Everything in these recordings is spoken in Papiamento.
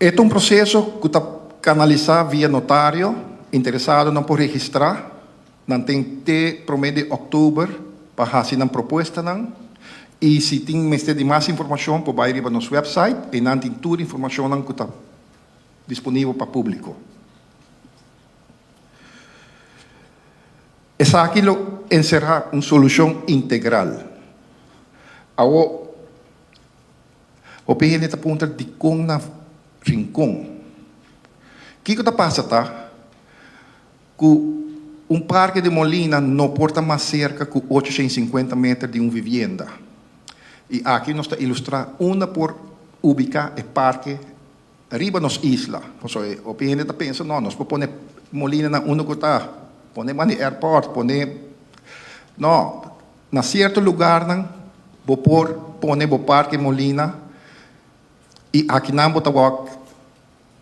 E ta un proceso cu ta canalisa via notario, interesadonan por registra, nan tin te prome di october pa haci nan propuestanan y si tin mester di mas informacion por bay riba nos website, eynan tin tur informacionnan cu ta disponibel pa publico. Esaki lo encerra un solucion integral. Awo. Hopi hende ta puntra dikon na Rincon. Kiko ta pasa ta ku un parke di molina no por ta mas serka ku 850 meter di un vivienda. I aki nos ta ilustrá unda por ubiká e parke riba nos isla. Pasobra hopi hende ta pensa, no, nos por pone molina na unda ku ta, pone banda di airport, pone. No, Na cierto lugarnan bo por pone bo parke molina y akinan bo ta wak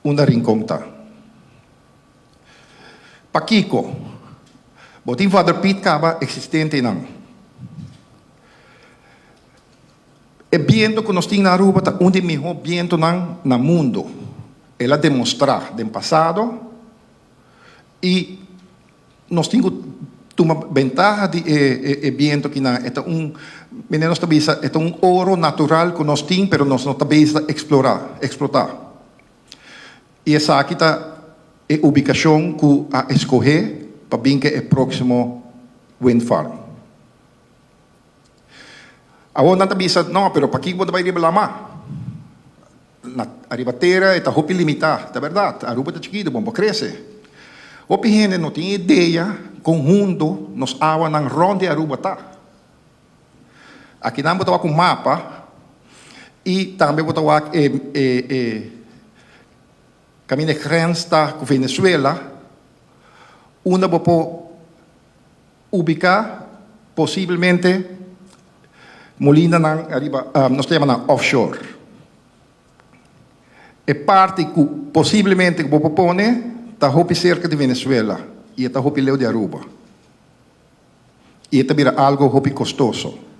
unda Rincon ta. Pakico? Bo tin Vader Piet caba existente einan. E biento cu nos tin na Aruba ta un di miho bientonan na mundo. El a demostra den pasado y Nos tin ku tuma bentaha di e bientu kinan. E ta un, mene nos ta bisa, e ta un oro natural ku nos tin, pero nos no ta bisa eksplorá, eksplotá. I esaki ta e ubikashon ku a eskohé pa bin ke e próksimo windfarm. Awor nan ta bisa, no, pero pakiko bo ta bai riba lama? Na ariba tera e ta hopi limitá. Ta bèrdat, Aruba ta chikitu, bon por krese. Hopi hende no tin idea kon hundu nos awanan rònt di Aruba ta. Akinan bo ta wak un mapa i tambe bo ta wak e e e kaminda e grens ta ku Venezuela, unda bo por ubiká posiblemente molinanan ariba, nos ta yama nan offshore. E parti ku posiblemente ku bo por pone ta hopi serka di Venezuela i e ta hopi leu di Aruba. I e ta bira algo hopi kostoso.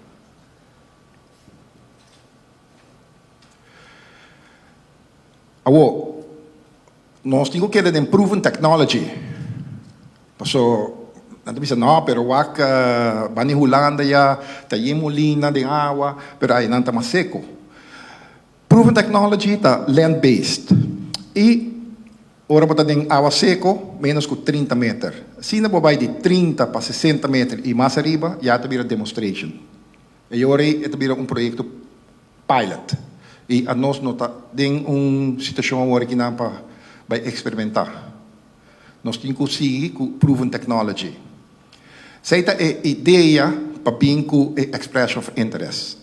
Awor, nos tin ku keda den proven technology. Paso nan ta bisa no, pero wak bani Hulanda ya ta yen molina den awa, pero ay nan ta mas seco. Proven technology ta land based y ora bo ta den awa seco menos cu 30 meter. Asina bo bay di 30 pa 60 meter y mas ariba ya ta bira demonstration. E ora ey e ta bira un proyecto pilot y anos no ta den un situacion awor aki nan pa bay experimenta. Nos tin cu sigui cu proven technology. Esey ta e idea pa bin cu e expression of interest.